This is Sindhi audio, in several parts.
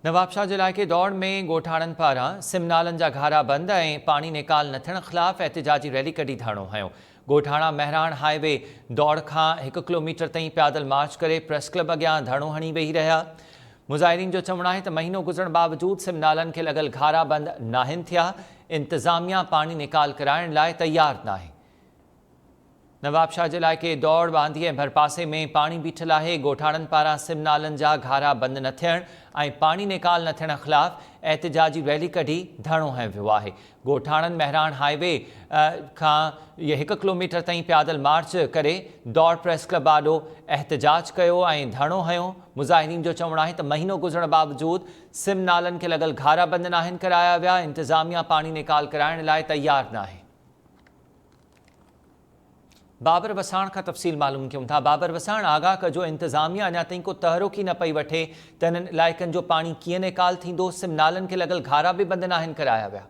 نوابشاهه جي علائقي دوڙ ۾ ڳوٺاڻن پاران سم نالن جا گهارا بند ۽ پاڻي نيڪال نه ٿيڻ خلاف احتجاجي ريلي ڪڍي ڌرڻو هنيو. ڳوٺاڻا مهراڻ هاء وي دوڙ کان هڪ ڪلوميٽر تائين پيادل مارچ ڪري پريس ڪلب اڳيان ڌرڻو هڻي ويهي رهيا. مظاهرين جو چوڻ آهي ته مهينو گذرڻ باوجود سم نالن کي لڳل گهارا بند ناهن ٿيا، انتظاميا پاڻي نيڪال ڪرائڻ لاء تيار ناهي. نوابشاهه جي علائقي دوڙ، ٻانڌي ۽ ڀرپاسي ۾ پاڻي بيٺل آهي، ڳوٺاڻن پاران سم نالن جا گهارا بند نه ٿيڻ ۽ پاڻي نيڪال نه ٿيڻ خلاف احتجاجي ريلي ڪڍي ڌرڻو هنيو ويو آهي، ڳوٺاڻن مهراڻ هاء وي کان هڪ ڪلوميٽر تائين پيادل مارچ ڪري دوڙ پريس ڪلب آڏو احتجاج ڪيو ۽ ڌرڻو هنيو، مظاهرين جو چوڻ آهي ته مهينو گذرڻ باوجود سم نالن کي لڳل گهارا بند ناهن ڪرايا ويا، انتظاميا پاڻي نيڪال ڪرائڻ لاء تيار ناهي. بابر وساڻ کان تفصيل معلوم ڪيون ٿا. بابر وساڻ آگاهه ڪجو انتظاميا اڃا تائين ڪو تحرڪ ئي نه پئي وٺي ته انهن علائقن جو پاڻي ڪيئن نيڪال ٿيندو، سم نالن کي لڳل گهارا به بند ناهن ڪرايا ويا.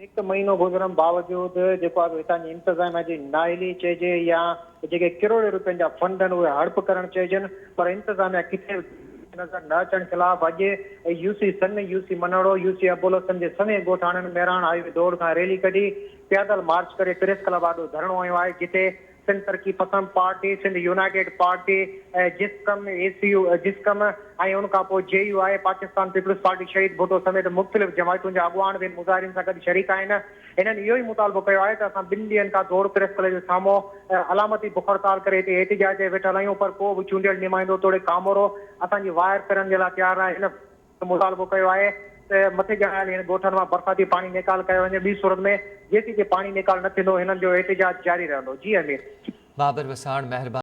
هڪ مهينو گذرڻ باوجود جيڪو آهي هتان جي انتظاميا جي نااهلي چئجي يا جيڪي ڪروڙين روپين جا فنڊ آهن اهي هڙپ ڪرڻ چئجن پر انتظاميا ڪٿي به نظر نه اچڻ خلاف اڄ يو سي سن، يو سي منهڙو، يو سي ابوالحسن جي سوين ڳوٺاڻن مهراڻ هاء وي دوڙ کان ريلي ڪڍي پيادل مارچ ڪري پريس ڪلب آڏو ڌرڻو هنيو آهي جتي Sindh Taraqi Pasand party, Sindh united party, JSQM, A C U, JSQM ۽ ان کان پوء J U I, Pakistan peoples party Shaheed Bhutto سميت مختلف جماعتن جا اڳواڻ به مظاهرين سان گڏ شريڪ آهن. هنن اهو ئي مطالبو ڪيو آهي ته اسان ٻن ڏينهن کان دوڙ پريس ڪلب جي سامهون علامتي بک هڙتال ڪري هتي احتجاج تي ويٺل آهيون پر ڪو به چونڊيل نمائندو توڙي ڪامورو اسان جي واهر ڪرڻ جي لاء تيار ناهي. هن مطالبو ڪيو آهي ته مٿي ڄاڻايل هن ڳوٺن مان برساتي پاڻي نيڪال ڪيو وڃي ٻي صورت ۾ جيسين تائين پاڻي نيڪال نه ٿيندو هنن جو احتجاج جاري رهندو. جي امير. بابر وساڻ مهرباني.